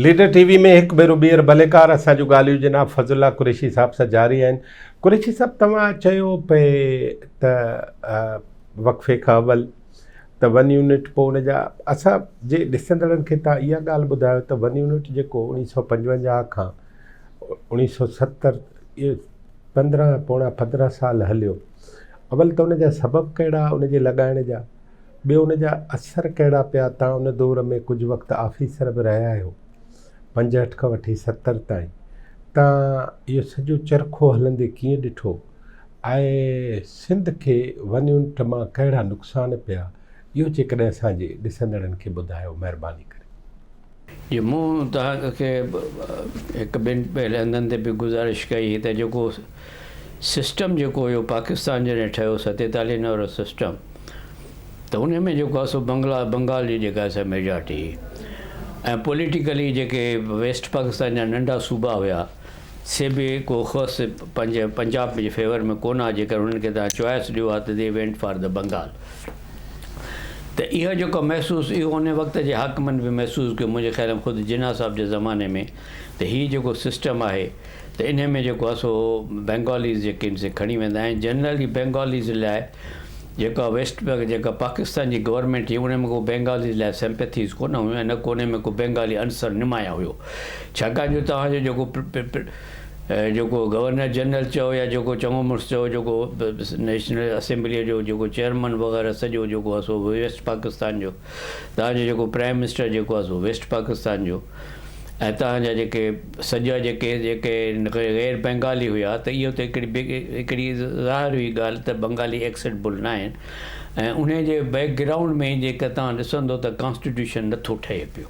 Leader ٽي V ۾ هڪ ڀيرو ٻيهر ڀليڪار اسان جون ڳالهيون جناب فضل الله قريشي صاحب سان جاري آهن. قريشي صاحب توهان چيو پئي ته وقفي کان اول ته ون يونٽ پوء ان جا اسان جي ڏسندڙن کي توهان اها ڳالهه ٻڌايو ته ون يونٽ جيڪو اوڻيهه سو پنجونجاهه کان اوڻيهه سو 70 اهي پندرهن پوڻا 15 سال هليو اول ته ان جا سبب ڪهڙا ان جي لڳائڻ جا ٻيو ان جا اثر ڪهڙا پيا؟ تان ان دور ۾ ڪجهه وقت آفيسر به رهيا آهيو، 65 کان وٺي 70 تائين، تان اهو سڄو چرخو هلندي ڪيئن ڏٺو ۽ سنڌ کي ون يونٽ مان ڪهڙا نقصان پيا، اهو جيڪڏهن اسان جي ڏسندڙن کي ٻڌايو مهرباني ڪري. جي مون توهان کي هڪ ٻن پهلي هنڌن تي به گذارش ڪئي هئي ته جيڪو سسٽم جيڪو هيو پاڪستان جڏهن ٺهيو ستيتاليهن وارو سسٽم ته ان ۾ جيڪو آهي سو بنگلا بنگال جي جيڪا سا ميجارٽي هئي ۽ پوليٽيڪلي جيڪي ويسٽ پاڪستان جا ننڍا صوبا هيا سي به ڪو خاص پنهنجي پنجاب جي فيور ۾ ڪونه ها جيڪر انهن کي توهان چوائس ڏيو ها ته the went for the Bengal ته اهو جيڪو محسوس اهو ان وقت جي حاڪمن به محسوس ڪيو منهنجي خيال ۾ خود جناح صاحب جي زماني ۾ ته هي جيڪو سسٽم آهي ته انهي ۾ جيڪو آهي سو بينگاليز جيڪي آهن سي کڻي ويندا ۽ جنرلي بينگاليز لاء جيڪا ويسٽ جيڪا پاڪستان جي گورنمينٽ هئي ان ۾ ڪو بينگاليز لاء سمپيٿيز ڪونه هيون ۽ نه ڪو ان ۾ ڪو بينگالي عنصر نمايان هيو ڇاڪاڻ جو توهان جو جيڪو جيڪو گورنر جنرل چئو يا جيڪو چڱو مڙس چئو جيڪو نيشنل اسيمبليء جو جيڪو چيئرمن وغيره سڄو جيڪو آهي سو ويسٽ پاڪستان جو، توهان جو جيڪو پرائم منسٽر جيڪو آهي سو ويسٽ پاڪستان جو ۽ توهان جا جيڪي سڄا جيڪي جيڪي غير بنگالي هيا ته اهو ته هڪڙي هڪڙي ظاهر هئي ڳالهه ته بنگالي ايڪسيپٽبل نه آهن ۽ انهي جي بيڪ گرائونڊ ۾ جيڪا توهان ڏسندو ته ڪانسٽيٽيوشن نٿو ٺهي پيو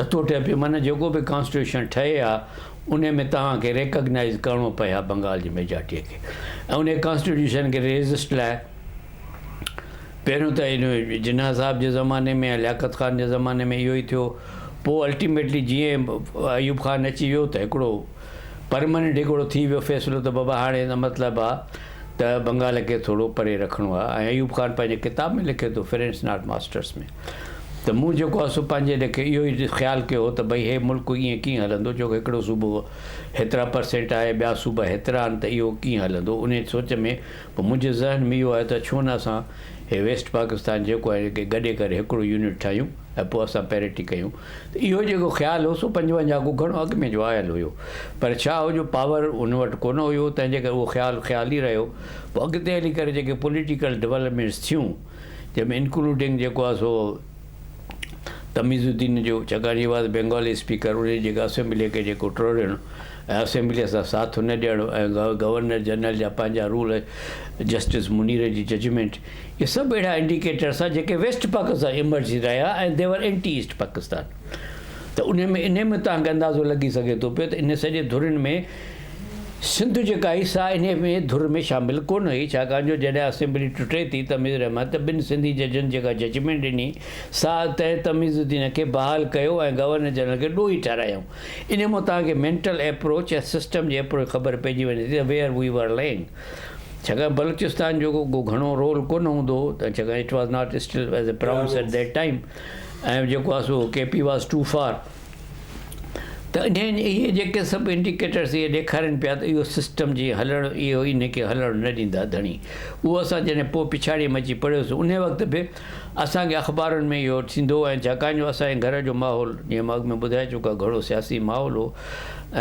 نٿو ٺهي پيو معنيٰ جيڪو به ڪانسٽيٽيوشن ٺهي ها انهي ۾ توهان کي ريڪگنائيز ڪرڻو پئي ها بنگال جي ميجارٽيء کي ۽ انهي ڪانسٽيٽيوشن کي ريزسٽ لاء پهريون ته ان جناح صاحب جي زماني ۾ ۽ لياقت خان جي زماني ۾ اهو ئي ٿيو پوء الٽيميٽلي جيئن ايوب خان اچي ويو ته هڪڙو پرماننٽ هڪڙو ٿي ويو فيصلو ته بابا هاڻي ان مطلب آ ته بنگال کي ٿورو پري رکڻو آ ۽ ايوب خان پنهنجي ڪتاب ۾ لکي ٿو فرينڊس not masters ۾ ته مون جيڪو آهي سو پنهنجي ليکي اهو ئي خيال ڪيو هو ته ڀئي هي ملڪ ائين ڪيئن هلندو جو هڪڙو صوبو هيترا پرسينٽ آهي ٻيا صوبا هيترا آهن ته اهو ڪيئن هلندو انهي سوچ ۾ پوء منهنجي ذهن ۾ اهو آيو ته ڇو نه اسان هي ويسٽ پاڪستان جيڪو آهي ان کي گڏي ڪري هڪڙو يونٽ ٺاهيون ۽ پوء اسان پيرٽي ڪيون ته اهو جيڪو خيال هو سو 55 کان گهڻو اڳ ۾ جو آيل هيو پر ڇا هو جو پاور ان وٽ ڪونه هيو تنهن جي ڪري اهو خيال خيال ئي رهيو پوء اڳتي هلي ڪري جيڪي پوليٽيڪل ڊولپمينٽس ٿيون جنهن ۾ انڪلوڊنگ جيڪو آهي سو تميز الدين جو ڇاڪاڻ هي واز بينگالي اسپيڪر ان جي جيڪا اسيمبليء کي جيڪو ٽوڙڻ ۽ اسيمبليء سان ساٿ نه ڏيڻ ۽ گورنر جنرل جا پنهنجا رول جسٽس منير جي ججمينٽ اهي سڀ اهڙا انڊيڪيٽرس آهن جيڪي ويسٽ پاڪستان ايمرج رهيا ۽ the were anti east Pakistan ته ان ۾ انهي ۾ توهان کي اندازو لڳي سگهي ٿو پيو ته ان سڄي ڌرين ۾ سنڌ جيڪا هئي سا انهيء ۾ ڌر ۾ شامل ڪونه هئي، ڇاڪاڻ جو جڏهن اسيمبلي ٽٽي ٿي تميز الرحمان ته ٻن سنڌي ججن جيڪا ججمينٽ ڏني سا تنهن تميز الدين کي بحال ڪيو ۽ گورنر جنرل کي ڏوهي ٺهرايائون. انهيء مان توهان کي مينٽل ايپروچ ۽ سسٽم جي ايپروچ خبر پئجي وڃي ٿي ته ويئر وي ور لائنگ. ڇاڪاڻ بلوچستان جو ڪو گهڻو رول ڪونه هوندو هو ته ڇاڪاڻ it was not still as a province at that time ۽ جيڪو آهي سو K P was too far. ته انهن اهي جيڪي سڀ انڊيڪيٽرس اهي ڏيکارين پيا ته اهو سسٽم جي هلڻ اهو ان کي هلڻ نه ڏيندا ڌڻي اهو اسان جڏهن پوء پڇاڙيء ۾ اچي پڙهيوسون انهي وقت به اسان کي اخبارن ۾ اهو ٿيندو هو ۽ ڇاڪاڻ جو اسان جي گهر جو ماحول جيئن مان اڳ ۾ ٻڌائي چڪو آهيان گهڻو سياسي ماحول هو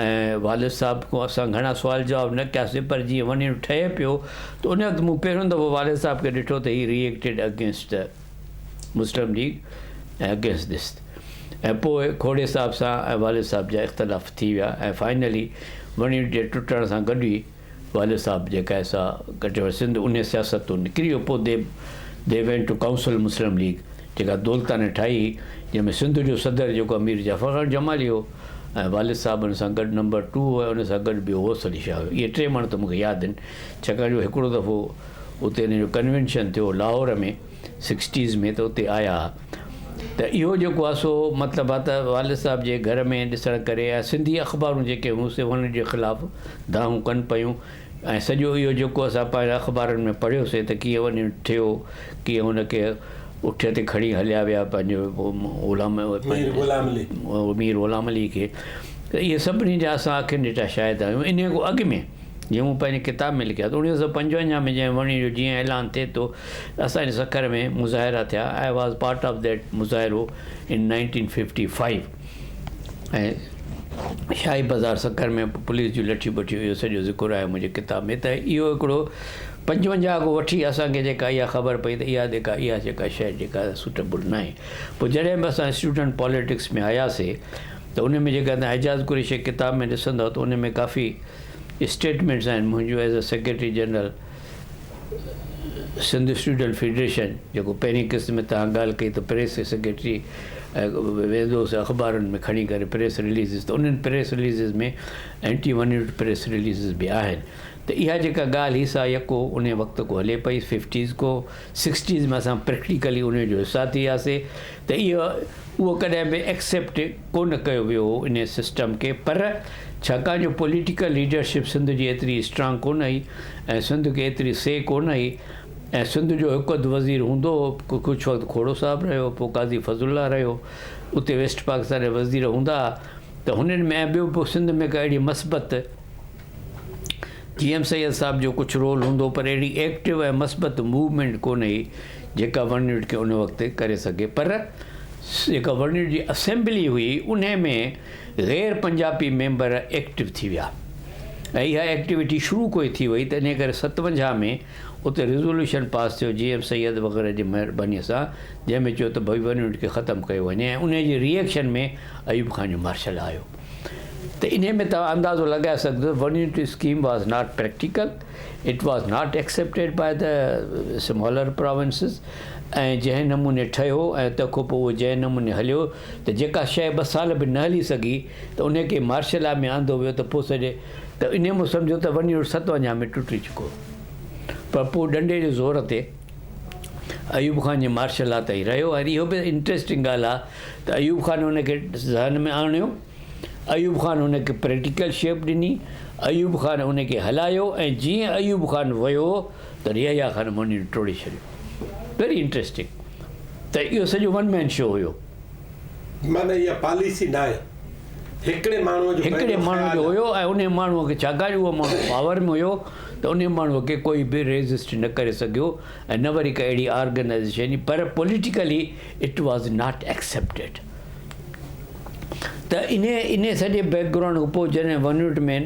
۽ والد صاحب کان اسان گهڻا سوال جواب نه ڪياسين پر جيئن وڃڻ ٺهي پيو ته ان وقت مون پهريون دفعو والد صاحب کي ڏٺو ته he reacted against the Muslim League ۽ against this ۽ پوء کوڙي صاحب سان ۽ والد صاحب جا اختلاف ٿي ويا ۽ فائنلي وڻي جي ٽٽڻ سان گڏ ئي والد صاحب جيڪا آهي سا ڪٽي سنڌ انهي سياست تون نڪري ويو پوء the the went to council Muslim League جيڪا دولتانه ٺاهي هئي جنهن ۾ سنڌ جو صدر جيڪو امير جعفر خان جمالي هو ۽ والد صاحب ان سان گڏ نمبر ٽو هو ۽ ان سان گڏ ٻيو غوث علي شاهه هيو اهي ٽي ماڻهو ته مون کي ياد آهن ڇاڪاڻ جو هڪڙو دفعو اتي ان جو ڪنوينشن ٿيو لاهور ۾ سڪسٽيز ۾ ته اتي آيا ها ته اهو جيڪو آهي سو مطلب آهي ته والد صاحب جي گهر ۾ ڏسڻ ڪري ۽ سنڌي اخبارون جيڪي هيون سي ان جي خلاف دانهون ڪن پيون ۽ سڄو اهو جيڪو اسان پنهنجي اخبارن ۾ پڙهيوسي ته ڪيئن وڃي ٿيو ڪيئن ان کي اٺ تي کڻي هليا ويا پنهنجو غلام مير غلام علي مير غلام علي کي ته اهي سڀني جا اسان اکين ڏٺا شاهد آهيون. انهيء کان اڳ ۾ جيئن مون پنهنجي ڪتاب ۾ لکيو آهي ته 1955 ۾ جنهن وڻي جو جيئن اعلان ٿئي ٿو ته اسان جي سکر ۾ مظاهرا ٿيا I was part of that مظاهرو ان 1955 ۽ شاهي بازار سکر ۾ پوليس جون لٺيون بٺيون اهو سڄو ذڪر آهي منهنجي ڪتاب ۾ ته اهو هڪڙو 55 کان وٺي اسان کي جيڪا اها خبر پئي ته اها جيڪا اها جيڪا شيء جيڪا سوٽيبل ناهي. پوء جڏهن به اسان اسٽوڊنٽ پاليٽڪس ۾ آياسي ته ان ۾ جيڪا توهان اعجاز قريشي ڪتاب ۾ ڏسندؤ ته ان ۾ ڪافي اسٽيٽمينٽس آهن منهنجون as a secretary general Sindh student federation جيڪو پهرين قسط ۾ توهان ڳالهه ڪئي ته پريس سيڪريٽري ويندو هوس اخبارن ۾ کڻي ڪري پريس رليزز ته انهن press releases ۾ anti one unit press releases به آهن ته اها جيڪا ڳالهه هئي سا يڪو انهي وقت ڪو هلي پئي ففٽيز ڪو سڪسٽيز ۾ اسان پريڪٽيڪلي انهي جو حصا ٿي وياسي ته اهو اهو ڪڏهن به ايڪسيپٽ ڪونه ڪيو ويو هو انهي سسٽم کي پر ڇاڪاڻ جو پوليٽيڪل ليڊرشپ سنڌ جي ايتري اسٽرانگ ڪونه هئي ۽ سنڌ کي ايتري سي ڪونه هئي ۽ سنڌ جو هڪ اڌ وزير هوندو هو ڪجهه وقت کوڙو صاحب رهيو پوء قاضي فضل الله رهيو اتي ويسٽ پاڪستان جا وزير هوندا ها ته هنن ۾ ۽ ٻيو پوء سنڌ ۾ ڪا اهڙي مثبت جي ايم سيد صاحب جو ڪجهه رول هوندو پر اهڙي ايڪٽو ۽ مثبت موومينٽ ڪونه هئي جيڪا ون يونٽ کي ان وقت ڪري سگهي پر جيڪا ون يونٽ جي اسيمبلي هئي انهي ۾ غير پنجابي ميمبر ايڪٽو ٿي ويا ۽ اها ايڪٽيوٽي شروع ڪوئي ٿي وئي ته انهي ڪري 57 ۾ اتي ريزوليوشن پاس ٿيو جي ايم سيد وغيره جي مهرباني سان جنهن ۾ چيو ته ڀئي ون يونٽ کي ختم ڪيو وڃي ۽ انهي جي ري ايڪشن ۾ ايوب خان جو مارشل آيو. ته انهي ۾ توهان اندازو لڳائي سگهندو one unit scheme was not practical it was not accepted by the smaller provinces ۽ جنهن نموني ٺهيو ۽ تنهن کان پوء اهو جنهن نموني هليو ته جيڪا شيء ٻه سال به نه هلي سگهي ته انهي کي مارشل لا ۾ آندو ويو ته پوء سڄي ته انهي مون سمجهو ته ون يونٽ 57 ۾ ٽٽي چڪو پر پوء ڏنڊي جي زور تي ايوب خان جي مارشل لا تائين رهيو ۽ اهو به انٽريسٽنگ ڳالهه آهي ته ايوب خان ان کي ذهن ۾ آڻيو، ايوب خان ان کي پريڪٽيڪل شيپ ڏني، ايوب خان ان کي هلايو ۽ جيئن ايوب خان ويو ته يحيٰ خان منهن ٽوڙي ڇڏيو. ويري انٽريسٽنگ ته اهو سڄو ون مين شو هيو. معنيٰ اها پاليسي ناهي، هڪڙي ماڻهوء جو هڪڙي ماڻهوء جو هيو ۽ انهي ماڻهوء کي ڇاڪاڻ جو اهو ماڻهو پاور ۾ هيو ته انهي ماڻهوء کي ڪوئي به ريزسٽ نه ڪري سگهيو ۽ نه وري ڪا اهڙي آرگنائيزيشن پر politically it was not accepted ته انهي انهي سڄي بيڪ گرائونڊ کان پوء جڏهن ون يونٽ ۾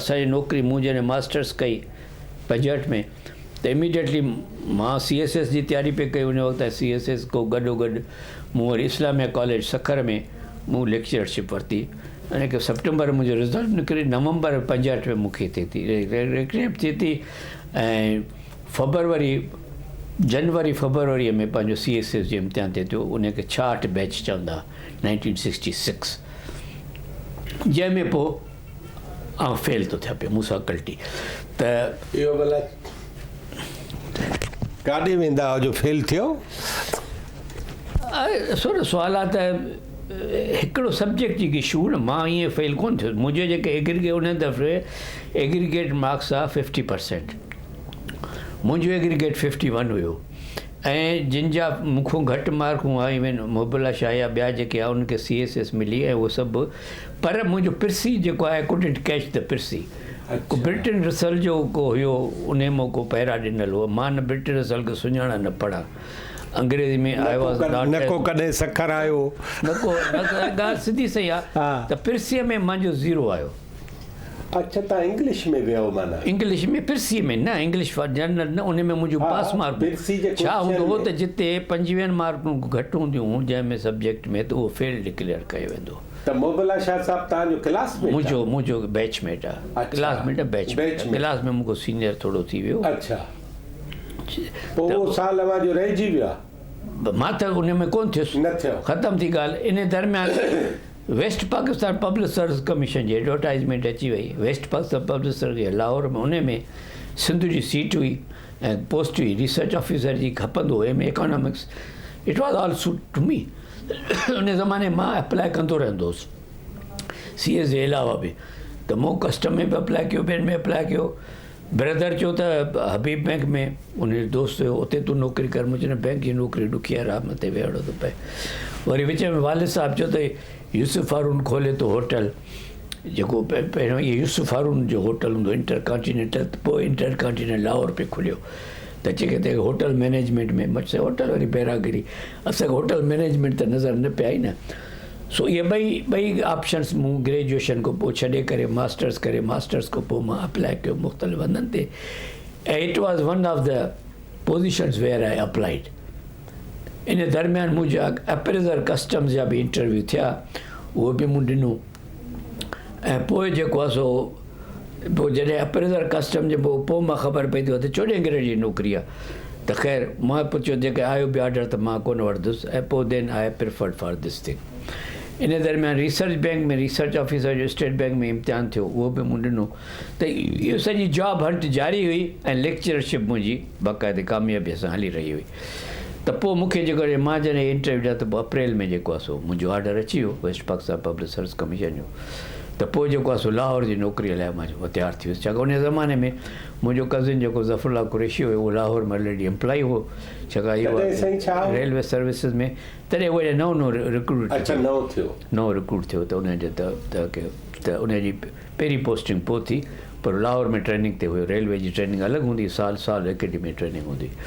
اسان جي نوڪري مون جڏهن ماسٽرس ڪئي 65 ۾ ته اميڊيٽلي مان سي ايس ايس جي تياري پئي ڪئي ان وقت ۽ سي ايس ايس کو گڏو گڏ مون وري اسلاميه ڪاليج سکر ۾ مون ليڪچررشپ ورتي ان کي سپٽمبر منهنجو رزلٽ نڪري نومبر 65 ۾ مون کي ٿي ٿي ريڪريپ ٿي ٿي ۽ فبروري جنوري فبروريء ۾ پنهنجو سي ايس ايس جو امتحان ٿئي ٿو ان کي 66 بيچ چوندا 1966 جنهن ۾ پوء آئون فيل ٿو ٿيان پيو مون سان ڪلٽي ته اهو ڀلا ڪاڏي ويندا هئا جو فيل ٿيو؟ سو سوال آ ته هڪڙو سبجيڪٽ جي اشو نه مان ائين فيل ڪون ٿيس منهنجو جيڪي ايگريگيٽ ان دفعي ايگريگيٽ مارڪس آ 50% منهنجو ايگريگيٽ 51 هيو ۽ جن جا مون کان گهٽ مارڪ هئا ايون محب الله شاهه يا ٻيا جيڪي هئا انهن کي سي ايس ايس ملي ۽ اهو سڀ پر منهنجو پرسي جيڪو آهي I couldn't catch the Percy ڪو برٽن رسل جو ڪو هيو انهي مان ڪو پيرا ڏنل هو مان نه برٽن رسل کي سڃاڻان نه پڙهان انگريزي ۾ I was not نه ڪو ڪڏهن سکر آيو نه ڪو ڳالهه سڌي صحيح آهي ته پرسي ۾ منهنجو زيرو آيو. اڇا تان انگلش ۾ ويو معنيٰ. انگلش ۾ پرسي ۾ نه انگلش فار جنرل نه ان ۾ منهنجون پاس مارڪون ڇا هوندو هو ته جتي 25 مارڪون کان گهٽ هونديون هيون جنهن ۾ سبجيڪٽ ۾ ته اهو فيل ڊڪليئر ڪيو ويندو. ته محب الله شاهه صاحب تان جو ڪلاس ميٽ آ؟ منهنجو بيچ ميٽ آ. ڪلاس ميٽ نه بيچ ميٽ آ. ڪلاس ۾ مون کان سينيئر ٿورو ٿي ويو. اڇا پوء اهو سال اوهان جو رهجي ويو آ؟ مان ته ان ۾ ڪونه ٿيس. نه ٿيو. ختم ٿي ڳالهه. ان درميان west Pakistan public service commission جي ايڊورٽائيزمينٽ اچي وئي ويسٽ پاڪستان پبلڪ سروس جي لاهور ۾ انهي ۾ سنڌ جي سيٽ هئي ۽ پوسٽ هئي ريسرچ آفيسر جي کپندو هو M A economics it was all suit to me ان زماني مان اپلاء ڪندو رهندو هوس سي ايس جي علاوه به ته مون ڪسٽم ۾ به اپلاء ڪيو ٻين ۾ اپلاء ڪيو برادر چيو ته حبيب بئنڪ ۾ ان جو دوست هيو اتي تون نوڪري ڪر. مون چيو نه بئنڪ جي نوڪري ڏکي آهي رات مٿي ويهڻو ٿو پئي. وري وچ ۾ والد صاحب چيو ته يوسف هارون کولي ٿو هوٽل جيڪو پهريون اهو يوسف هارون جو هوٽل هوندو انٽر ڪانٽينينٽل پوء انٽر ڪانٽينينٽل لاهور پئي کليو ته چي ڪٿي هوٽل مئنيجمينٽ ۾ مچ هوٽل وري بيراگري اسان کي هوٽل مئنيجمينٽ ته نظر نه پئي آئي نه سو اهي ٻئي ٻئي آپشنس مون گريجوئيشن کان پوء ڇڏي ڪري ماسٽرس ڪري ماسٽرس کان پوء مان اپلائي ڪيو مختلف هنڌن تي ۽ it was one of the positions where I applied ان درميان منهنجا اپريزر ڪسٽمز جا به انٽرويو ٿيا اهو به مون ڏنو ۽ پوء جيڪو آهي سو پوء جڏهن اپريزر ڪسٽم جي پوء پوء مان خبر پئي ته 14 گريڊ جي نوڪري آهي ته خير مان پڇيو جيڪي آيو به آرڊر ته مان ڪونه وٺندس ۽ پوء then I preferred for this thing ان درميان ريسرچ بئنڪ ۾ ريسرچ آفيسر جو اسٽيٽ بئنڪ ۾ امتحان ٿيو اهو به مون ڏنو ته اهو سڄي جاب هنٽ جاري هئي ۽ ليڪچررشپ منهنجي باقاعدي ڪاميابي سان هلي رهي هئي ته پوء مون کي جيڪو مان جڏهن انٽرويو ڏنا ته پوء اپريل ۾ جيڪو آهي سو منهنجو آرڊر اچي ويو west Pakistan public service commission جو ته پوء جيڪو آهي سو لاهور جي نوڪري لاء مان جيڪو تيار ٿي ويس ڇاڪاڻ ان زماني ۾ منهنجو ڪزن جيڪو ظفر الله قريشي هيو اهو لاهور ۾ آلريڊي امپلائي هو ڇاڪاڻ اهو ريلوي سروسز ۾ تڏهن اهو نئون نئون رڪروٽ اڇا نئون ٿيو. نئون رڪروٽ ٿيو ته ان جي ته ته ان جي پهرين پوسٽنگ پوء ٿي پر لاهور ۾ ٽريننگ تي هيو ريلوي جي ٽريننگ الڳ هوندي هئي سال سال اڪيڊمي ۾ ٽريننگ هوندي هئي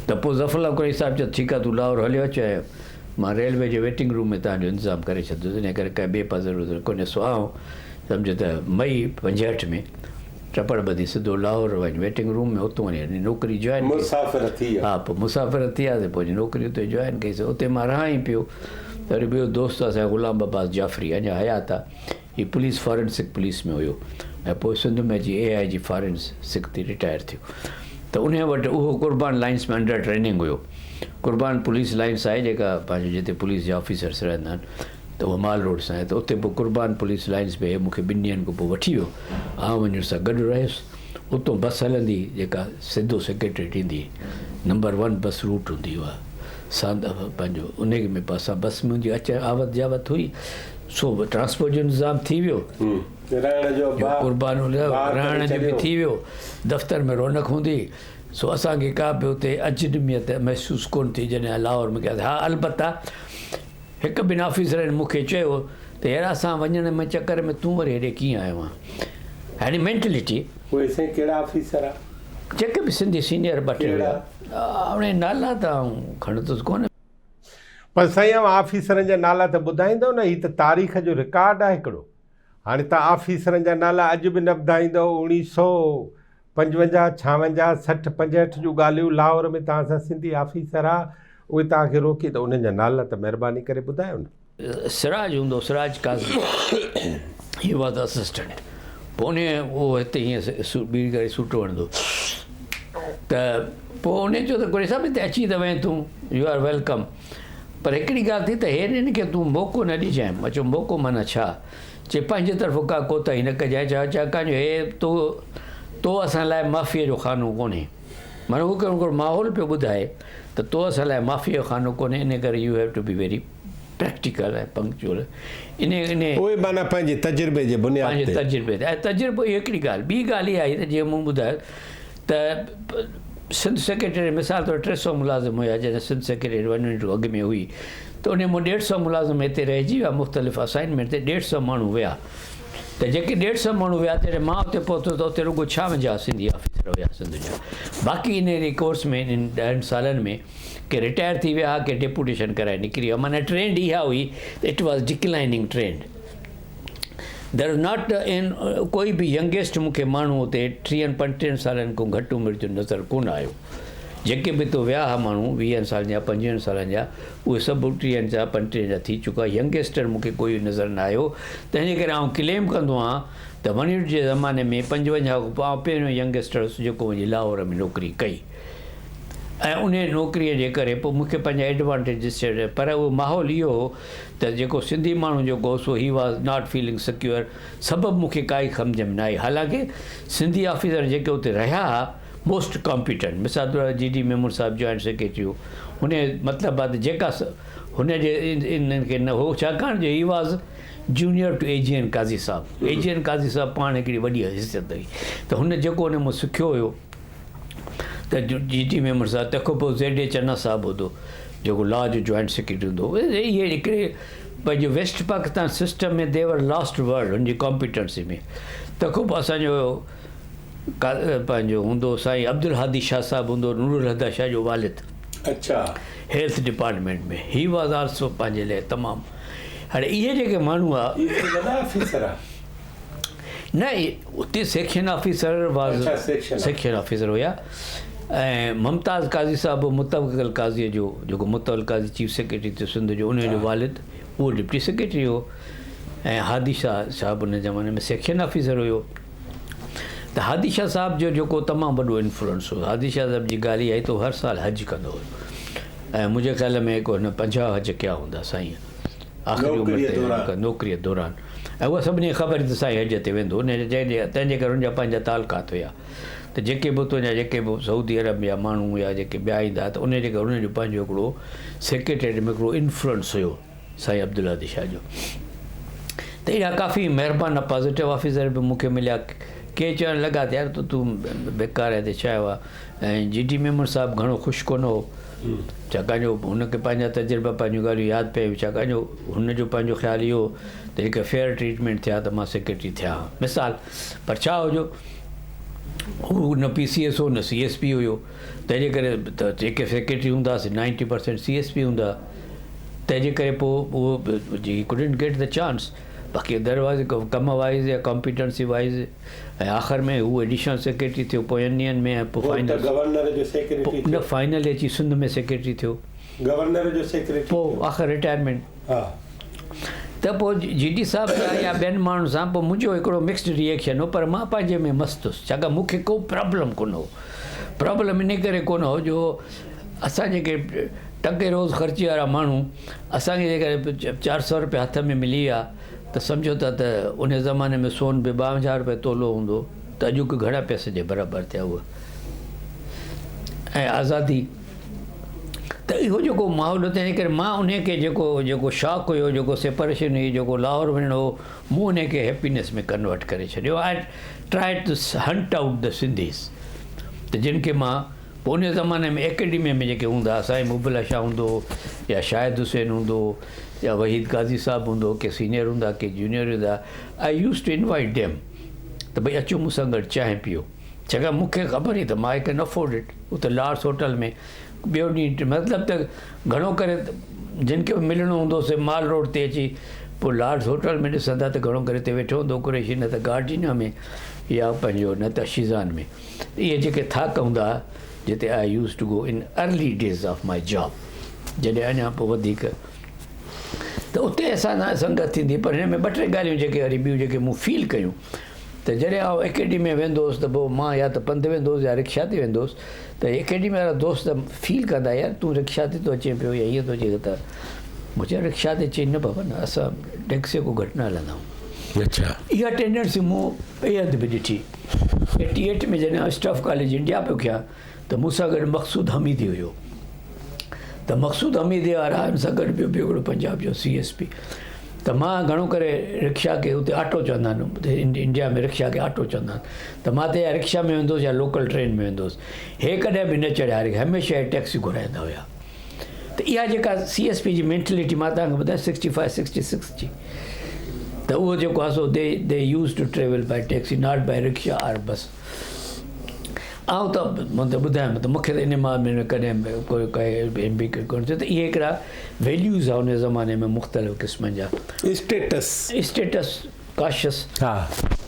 ته پوء ظفر الله قريشي صاحب چيو ٺيڪ آهي تون لاهور هليو اچ ۽ مان ريلوي جي ويٽنگ روم ۾ تنهنجو جو انتظام ڪري ڇڏندس ان ڪري ڪنهن ٻئي پاسي ضرورت ڪونهي سو آئون سمجهه ته مئي 65 ۾ ٽپڙ ٻڌي سڌو لاهور وڃ ويٽنگ روم ۾ اتو وڃي نوڪري جوائن ڪئي. مسافر ٿي ويا. ها پوء مسافر ٿي وياسين پوء وڃي نوڪري اتي جوائن ڪئي سين اتي مان رهان ئي پيو ته وري ٻيو دوست اسان جو غلام عباس جعفري اڃا حيات آ هي پوليس فارنسڪ پوليس ۾ هيو ۽ پوء سنڌ ۾ اچي اي آء جي فارنسڪ تي رٽائر ٿيو ته انهي وٽ اهو قربان لائنس ۾ انڊر ٽريننگ هيو قربان پوليس لائنس آهي جيڪا پنهنجو جتي پوليس جا آفيسرس رهندا آهن ته اهو مال روڊ سان آهي ته اتي پوء قربان پوليس لائنس ۾ هي مون کي ٻن ڏينهن کان پوء وٺي ويو. آئون وڃي ان سان گڏ رهيس. اتو بس هلندي جيڪا سڌو سيڪريٽريٽ ايندي هئي. نمبر ون بس روٽ هوندي هئي اها. ساند پنهنجو انهي ۾ پوء اسان بس منهنجي اچ آوت جاوت هئي. سو ٽرانسپورٽ جو انتظام ٿي ويو. رهڻ جو قربان رهڻ جو به ٿي ويو. دفتر ۾ رونق هوندي. سو اسان کي ڪا به اتي اجنبيت محسوس ڪونه ٿي جڏهن لاهور ۾ گياسين. ها البته هڪ ٻن آفيسرن مون کي چيو ته يار اسان وڃڻ ۾ چڪر ۾ تون وري هيڏي ڪيئن آيو آهين؟ هاڻي مينٽلٽي. اهي سائين ڪهڙا آفيسر ها؟ جيڪي به سنڌي سينيئر ٻه ٽي هيا. هاڻي نالا ته آئون کڻندس ڪونه. پر سائين اوهان آفيسرن جا نالا ته ٻڌائيندؤ نه هي ته تاريخ جو رڪارڊ آهي هڪڙو. هاڻي توهان آفيسرن جا نالا اڄ به نه ٻڌائيندؤ 1955، 56، 60، 65 جون ڳالهيون لاهور ۾ توهان سان سنڌي آفيسر ها اهي توهان کي روڪي ته انهن جا نالا ته مهرباني ڪري ٻڌايو نه. سراج هوندو سراج قاضي he was assistant پوء انهي اهو هتي هيئن ٻيڙي ڪري سوٽو هڻندو ته پوء انهي چيو ته قريشي صاحب هتي اچي ته وئين تون يو آر welcome پر هڪڙي ڳالهه ٿي ته هن کي تون موقعو نه ڏجانء مان چيو موقعو معنيٰ ڇا چي پنهنجي طرفون ڪا ڪوتاهي نه ڪجانء ڇا ڇاڪاڻ جو هي تو تو اسان لاء معافيء جو خانو ڪونهي معنيٰ هو هڪڙو ماحول پيو ٻڌائي ته تو اسان لاء معافيء جو خانو ڪونهي ان ڪري you have to be very practical ۽ punctual ان ان اهي معنيٰ پنهنجي تجربي جي بنياد تي پنهنجي تجربي تي ۽ تجربو اهو هڪڙي ڳالهه ٻي ڳالهه اها آهي ته جيئن مون ٻڌايو ته سنڌ سيڪريٽريٽ مثال طور 300 ملازم هيا جڏهن سنڌ سيڪريٽريٽ ون يونٽ اڳ ۾ هئي ته انهي مان 150 ملازم هتي رهجي ويا مختلف اسائنمينٽ تي 150 ماڻهو ويا ته جيڪي 150 ماڻهو ويا تڏهن مان اتي پهتس ته اتي رڳو 56 سنڌي آفيسر هيا سنڌ جا باقي انهي ڪورس ۾ انهن 10 سالن ۾ ڪي رٽائر ٿي ويا ڪي ڊيپوٽيشن ڪرائي نڪري ويا معنيٰ ٽرينڊ اها هئي ته it was declining trend there is not an ڪوئي به ينگيسٽ مون کي ماڻهو اتي ٽيهن پنجٽيهن سالن کان گهٽ عمر جو نظر ڪونه آيو. جيڪي به اتو ويا ها ماڻهو ويهن سالن جا پنجويهن سالن جا اهي سڀ ٽيهن جا پنجٽيهن جا ٿي چڪا ينگيسٽر مون کي ڪوئي نظر نه آيو تنهن جي ڪري آئون ڪليم ڪندو آهيان ته ون يونٽ جي زماني ۾ 55 کان پوء آئون پهريون ينگيسٽر هوس جيڪو وڃي لاهور ۾ نوڪري ڪئي. ۽ انهيء نوڪريء جي ڪري پوء مون کي پنهنجا ايڊوانٽيجز ڇڏي پر اهو ماحول اهو هو ته جيڪو سنڌي ماڻهو جيڪو هو سو he was not feeling secure سبب مون کي ڪائي سمجهه ۾ نه آئي حالانڪه سنڌي آفيسر جيڪي اتي رهيا ها موسٽ ڪامپيٽنٽ مثال طور جي ڊي ميمڻ صاحب جوائنٽ سيڪريٽري هو هن مطلب آ ته جيڪا هن جي انهن کي نه هو ڇاڪاڻ جو he was Junior to A G N Qazi صاحب. اي جي اين قاضي صاحب پاڻ هڪڙي وڏي حيثيت هئي ته هن جيڪو ان مان سکيو هيو ته جي ٽي ميمڻ صاحب تنهن کان پوء زيڊ اي چنا صاحب هوندو جيڪو لا جو جوائنٽ سيڪريٽري هوندو هو. اهي هڪڙي پنهنجو west Pakistan system ۾ they were last word هن جي ڪامپيٽنسي ۾. تنهن کان پوء اسان جو پنهنجو هوندو سائين عبدالهادي شاهه صاحب هوندو نور الهديٰ شاهه جو والد. اڇا. Health department ۾ he was also پنهنجي لاء تمام هاڻي اهي جيڪي ماڻهو هئا. اهي ته وڏا آفيسر ها. نه اتي سيڪشن آفيسر واز اڇا سيڪشن سيڪشن آفيسر هيا ۽ ممتاز قاضي صاحب متوڪل قاضي جو جيڪو متوڪل قاضي چيف سيڪريٽري ٿيو سنڌ جو ان جو والد اهو ڊپٽي سيڪريٽري هو ۽ هادي شاهه صاحب ان زماني ۾ سيڪشن آفيسر هيو ته هادي شاهه صاحب جو جيڪو تمام وڏو انفلوئنس هو. هادي شاهه صاحب جي ڳالهه اها آهي ته هو هر سال حج ڪندو هو ۽ منهنجي خيال ۾ هڪ هن 50 حج ڪيا هوندا سائين آخري عمر تائين نوڪريء دوران ۽ اها سڀني کي خبر هئي ته سائين حج تي ويندو ان تنهن جي ڪري هن جا پنهنجا تعلقات هيا ته جيڪي به اتان جا جيڪي به سعودي عرب جا ماڻهو يا جيڪي ٻيا ايندا ته ان جي ڪري هن جو پنهنجو هڪڙو سيڪريٽريٽ ۾ هڪڙو انفلوئنس هيو. سائين عبدالهادي شاهه جو ته اهڙا ڪافي مهربان پازيٽو آفيسر به مون کي مليا. ڪي چوڻ لڳا ته يار تون بيڪار هتي ڇا آيو آهي ۽ جي ڊي ميمڻ صاحب گهڻو خوش ڪونه هو ڇاڪاڻ جو هن کي پنهنجا تجربا پنهنجون ڳالهيون ياد پيون ڇاڪاڻ جو هن جو پنهنجو خيال اهو هو ته هڪ فيئر ٽريٽمينٽ ٿيا ته مان سيڪريٽري ٿيان ها مثال پر ڇا هو جو هو نه پي سي ايس هو نه سي ايس پي هيو تنهن جي ڪري ته جيڪي سيڪريٽري هوندا سي 90% سي ايس پي هوندا تنهن جي ڪري پوء اهو he couldn't get the chance باقي ادر وائز ڪم وائز يا ڪامپيٽنسي وائز ۽ آخر ۾ هو ايڊيشنل سيڪريٽري ٿيو پوين ڏينهن ۾ ۽ پوء فائنل گورنر جو سيڪريٽري نه فائنل اچي سنڌ ۾ سيڪريٽري ٿيو گورنر جو سيڪريٽري پوء آخر رٽائرمينٽ ها ته پوء جي ڊي صاحب سان يا ٻين ماڻهن سان پوء منهنجو هڪڙو مڪسڊ ري ايڪشن هو پر مان پنهنجي ۾ مست هوس ڇاڪاڻ مون کي ڪو پرابلم ڪونه هو پرابلم ان ڪري ڪونه هو جو اسان جيڪي ٽڪي روز خرچي وارا ماڻهو اسان کي جيڪڏهن 400 روپيا هٿ ۾ ملي ويا ته سمجهو ٿا ته ان زماني ۾ سون به 52 روپيا تولو هوندو ته اڄوڪي گهڻا پئسي جي برابر ٿيا اهي ۽ آزادي ته اهو جيڪو ماحول هو تنهن ڪري مان ان کي جيڪو جيڪو شاڪ هيو جيڪو سيپريشن هئي جيڪو لاهور وڃڻو هو مون ان کي هيپينيس ۾ ڪنورٽ ڪري ڇڏيو I try to hunt out the Sindhis ته جن کي مان پوء ان زماني ۾ اڪيڊميء ۾ جيڪي هوندا هئا، سائين مبلا شاهه هوندو هو يا شاهد حسين هوندو هو يا وحيد قاضي صاحب هوندو هو، ڪي سينئر هوندا ڪي جونيئر هوندا، I used to invite them ته ڀئي اچو مون سان گڏ چانهه پيئو، ڇاڪاڻ مون کي خبر هئي ته مان I can afford it, اتي لارڊس هوٽل ۾ ٻيو ڏينهن مطلب ته گهڻو ڪري جن کي به ملڻو هوندو سي مال روڊ تي اچي پوء لارڊس هوٽل ۾ ڏسندا ته گهڻو ڪري اتي ويٺو هوندو قريشي نه ته گارڊينا ۾ يا پنهنجو نه ته شيزان ۾. اهي جيڪي ٿاڪ هوندا ها جتي I use to go in early days of my job جڏهن اڃا پوء وڌيڪ ته اتي اسان سان سنگت ٿيندي پر هن ۾ ٻه ٽي ڳالهيون جيڪي وري ٻيون جيڪي مون فيل ڪيون ته جڏهن آئون اڪيڊمي ۾ ويندو هوس ته پوء مان يا ته پنڌ ويندو هوس يا رڪشا تي ويندو هوس ته اڪيڊمي وارا دوست فيل ڪندا يار تون رڪشا تي ٿو اچين پيو يا هيئن ٿو اچين ته مون چيو رڪشا تي چئي نه بابا نه اسان ٽيڪسي کان گهٽ نه هلندا آهيون. اڇا. اها ٽينڊنسي مون ٻئي هنڌ به ڏٺي. 88 ۾ جڏهن آئون اسٽاف ڪاليج انڊيا پيو ڪيان ته مون سان گڏ مقصود حميدي هيو ته مقصود حميدي وارا ان سان گڏ ٻيو به هڪڙو پنجاب جو سي ايس پي ته مان گهڻو ڪري رڪشا کي اتي آٽو چوندا آهن انڊيا ۾ رڪشا کي آٽو چوندا آهن ته مان ته يا رڪشا ۾ ويندو هوس يا لوڪل ٽرين ۾ ويندو هوس هي ڪڏهن به نه چڙهيا هميشه هي ٽيڪسي گهرائيندا هيا ته اها جيڪا سي ايس پي جي مينٽلٽي مان توهان کي ٻڌايان 65 66 جي ته اهو جيڪو آهي سو they they use to travel by taxi not by rickshaw or bus آئون ته مون ته ٻڌايم ته مونکي ته ان معاملي ۾ ڪڏهن به ڪوئي ڪائي ايمبيڪ ڪونه ٿيو ته اهي هڪڙا ويليوز آهي ان زماني ۾ مختلف قسمن جا اسٽيٽس اسٽيٽس ڪاشس ها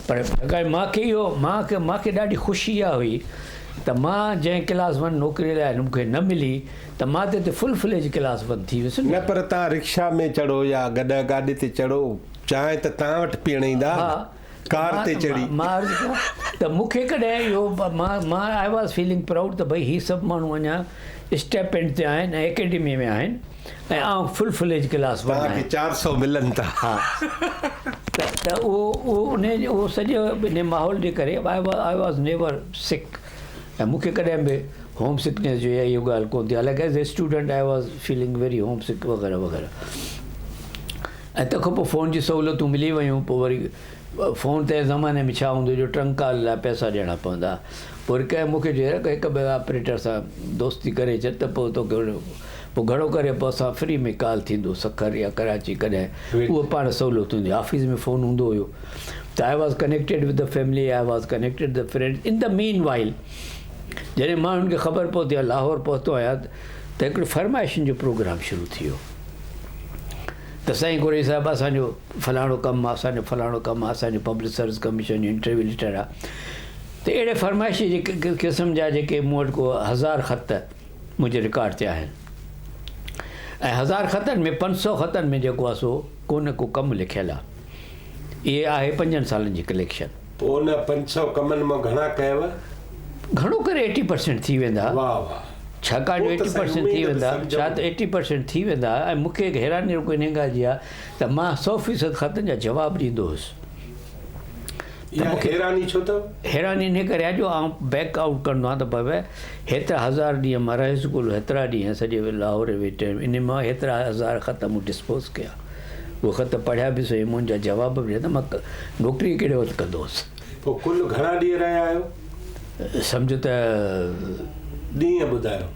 پر ڇاڪاڻ مان کي اهو مان کي مان کي ڏاڍي خوشي اها هئي ته مان جنهن ڪلاس ون نوڪري لاء مون کي نه ملي ته مان ته هتي فل فليج ڪلاس ون ٿي ويس نه. نه پر توهان رڪشا ۾ چڙهو يا گڏهه گاڏي تي چڙهو چانهه ته توهان وٽ پيئڻ ايندا ها نه ڪار تي چڙهي. مان عرض ڪيان ته مون کي ڪڏهن اهو مان مان I was feeling proud ته ڀئي هي سڀ ماڻهو اڃا اسٽيپنڊ تي آهن ۽ اڪيڊمي ۾ آهن ۽ آئون فل فليج ڪلاس ون توهان کي آهيان. 400 ملن ٿا. ها ته ته اهو اهو انهي اهو سڄو انهي ماحول جي ڪري I was never سڪ ۽ مون کي ڪڏهن به هوم سڪنيس جو يا اهو ڳالهه ڪونه ٿي حالانڪه as a student I was feeling very homesick وغيره وغيره. ۽ تنهن کان پوء فون جون سهولتون ملي ويون پوء وري فون تنهن زماني ۾ ڇا هوندو جو ٽرنڪ ڪال لاء پئسا ڏيڻا پوندا ها. پوء وري ڪنهن مون کي چيو يار هڪ ٻئي آپريٽر سان دوستي ڪري ڇڏ ته پوء توکي پوء گهڻو ڪري پوء اسان فري ۾ ڪال ٿيندو سکر يا ڪراچي ڪڏهن اهو پاڻ سهولت هوندي آفيس ۾ فون هوندو هيو ته I was connected with the family I was connected the friend in the meanwhile جڏهن ماڻهن کي خبر پهتي آهي لاهور پهتو آهيان ته هڪڙو فرمائشن جو پروگرام شروع ٿي ويو ته سائين قريشي صاحب اسان جو فلاڻو ڪم آ اسان جو فلاڻو ڪم آ اسان جو پبلڪ سروس ڪميشن جو انٽرويو ليٽر آ ته اهڙي فرمائشي جي قسم جا جيڪي مون وٽ ڪو هزار خط منهنجي رڪارڊ تي آهن ۽ هزار خطن ۾ 500 خطن ۾ جيڪو آ سو ڪو نه ڪو ڪم لکيل آ اهي آهي پنجن سالن جي ڪليڪشن. پوء ان 500 ڪمن مان گهڻا ڪيو؟ گهڻو ڪري ايٽي پرسينٽ ٿي ويندا. واهه واهه. ڇاڪاڻ جو ايٽي پرسينٽ ٿي ويندا ڇا ته ايٽي پرسينٽ ٿي ويندا ۽ مون کي حيراني رڳو انهي ڳالهه جي آهي ته مان 100% خطن جا جواب ڏيندو هوس. اها حيراني ڇو اٿو؟ حيراني انهي ڪري آهي جو آئون بيڪ آئوٽ ڪندو آهيان ته بابا هيترا هزار ڏينهن مان رهيس ڪل هيترا ڏينهن سڄي لاهور ويٺي انهي مان هيترا هزار خط مون ڊسپوز ڪيا. اهي خط پڙهيا به سهي منهنجا جواب به ڏنا ته مان نوڪري ڪهڙي وقت ڪندو هوس. پوء ڪل گهڻا ڏينهن رهيا آهيو؟ سمجهه ته. ڏينهن ٻڌايو.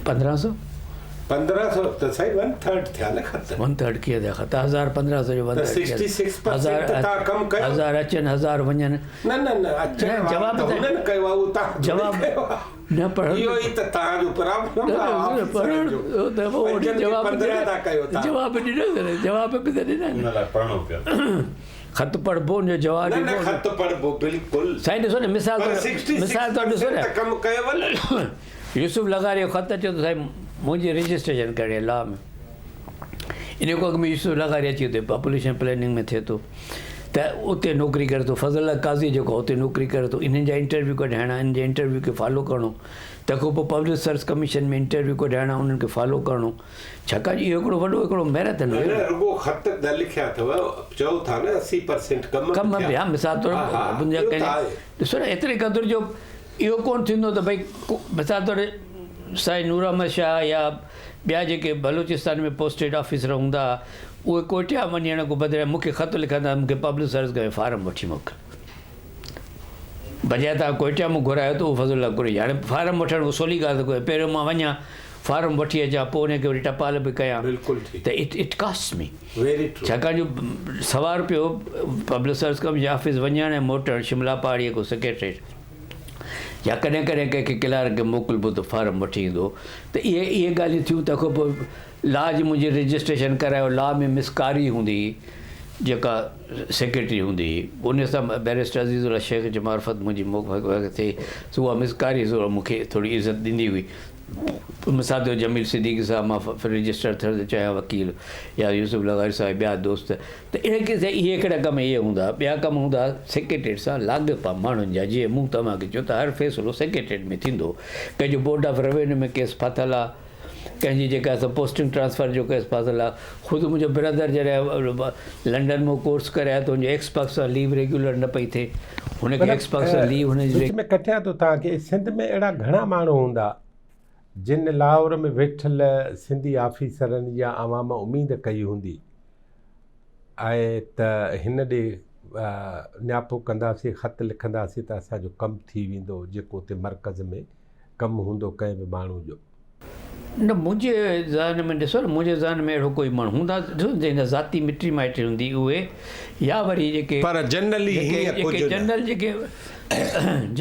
1500. 1500 ته سائين ون ٿرڊ ٿيا نه خط. ون ٿرڊ ڪيئن ٿيا خط؟ هزار 1500 جو ون ٿرڊ ڪيئن ٿيا؟ 66% ته توهان ڪم ڪيو. هزار اچن هزار وڃن. نه نه نه اچڻ وارو ته هنن ڪيو آهي اهو توهان ٿوري ڪيو آهي. نه پڙهڻ اهو ئي ته توهان جو پرابلم آهي آفيسرن جو پنجن کي 15 ٿا ڪيو توهان. جواب ڏنو جواب به ته ڏنا ان لاء پڙهڻو پيو. خط پڙهبو ان جو جواب ڏبو. نه نه خط پڙهبو بلڪل. سائين ڏسو نه مثال طور مثال طور ڏسو نه ڪم ڪيو نه. يوسف لغاري جو خط اچيو ته سائين منهنجي رجسٽريشن ڪرڻي آهي لا ۾. ان کان اڳ ۾ يوسف لغاري اچي اتي پاپوليشن پلاننگ ۾ ٿئي ٿو ته اتي نوڪري ڪري ٿو. فضل الله قاضي جيڪو آهي اتي نوڪري ڪري ٿو. انهن جا انٽرويو ڪڍائڻا انهن جي انٽرويو کي فالو ڪرڻو تنهن کان پوء پبلڪ سروس ڪميشن ۾ انٽرويو ڪڍائڻا انهن کي فالو ڪرڻو. ڇاڪاڻ جو اهو هڪڙو وڏو هڪڙو ميراٿن هيو. نه رڳو خط نه لکيا اٿو، چئو ٿا نه 80% ڪم به ٿيا. ڪم به ها مثال طور ڏسو نه ايتري قدر جو اهو ڪونه ٿيندو ته ڀئي مثال طور سائين نور احمد شاهه يا ٻيا جيڪي بلوچستان ۾ پوسٽيڊ آفيسر هوندا ها اهي ڪوئٽيا وڃڻ کان بدران مون کي خط لکندا ها مون کي پبلڪ سروس ڪميشن فارم وٺي موڪل. بجاء توهان ڪوئٽيا مان گهرايو ته اهو فضل الله قريشي هاڻي فارم وٺڻ ڪو سولي ڳالهه ته ڪونهي پهريون مان وڃان فارم وٺي اچان پوء ان کي وري ٽپال به ڪيان بلڪل ٺيڪ ته it it cost me very true ڇاڪاڻ جو سوا روپيو پبلڪ سروس ڪميشن آفيس وڃڻ ۽ موٽڻ شملا پهاڙي کان سيڪريٽريٽ يا ڪڏهن ڪڏهن ڪنهن کي ڪلارڪ کي موڪلبو ته فارم وٺي ايندو ته اهي اهي ڳالهيون ٿيون تنهن کان پوء لا جي منهنجي رجسٽريشن ڪرايو لا ۾ مس ڪاري هوندي هئي جيڪا سيڪريٽري هوندي هئي ان سان بئريسٽر عزيز الله شيخ جي معرفت منهنجي موڪ ٿي سو اها مس ڪاري ضرور مون کي ٿوري عزت ڏيندي هئي مثال طور جميل صديقي صاحب مان رجسٽر ٿيڻ ٿو چاهيان وڪيل يا يوسف لغاري صاحب ٻيا دوست ته اهڙي قسم اهي هڪڙا ڪم اهي هوندا ٻيا ڪم هوندا سيڪريٽريٽ سان لاڳاپا ماڻهن جا جيئن مون توهان کي چيو ته هر فيصلو سيڪريٽريٽ ۾ ٿيندو ڪنهن جو بورڊ آف روينيو ۾ ڪيس ڦاٿل آ ڪنهن جي جيڪا سا پوسٽنگ ٽرانسفر جو ڪيس ڦاٿل آ خود منهنجو برادر جڏهن لنڊن مان ڪورس ڪري آيو ته هن جو ايڪس پاڪستان ليو ريگيولر نه پئي ٿئي هن کي ايڪس پاڪستان ليو هن جي وچ ۾ ڪٽيان ٿو توهان کي سنڌ ۾ اهڙا گهڻا ماڻهو هوندا جن لاهور ۾ ويٺل سنڌي آفيسرن يا عوام اميد ڪئي هوندي آهي ته هن ڏي نياپو ڪنداسين خط لکنداسين ته اسان جو ڪم ٿي ويندو جيڪو اتي مرڪز ۾ ڪم هوندو ڪنهن به ماڻهو جو. نه منهنجي ذهن ۾ ڏسو نه منهنجي ذهن ۾ اهڙو ڪوئي ماڻهو هوندا ڏسو نه جنهن جا ذاتي مٽي مائٽي هوندي اهي يا وري جيڪي پر جنرلي هيئن ڪجهه نه. جنرل جيڪي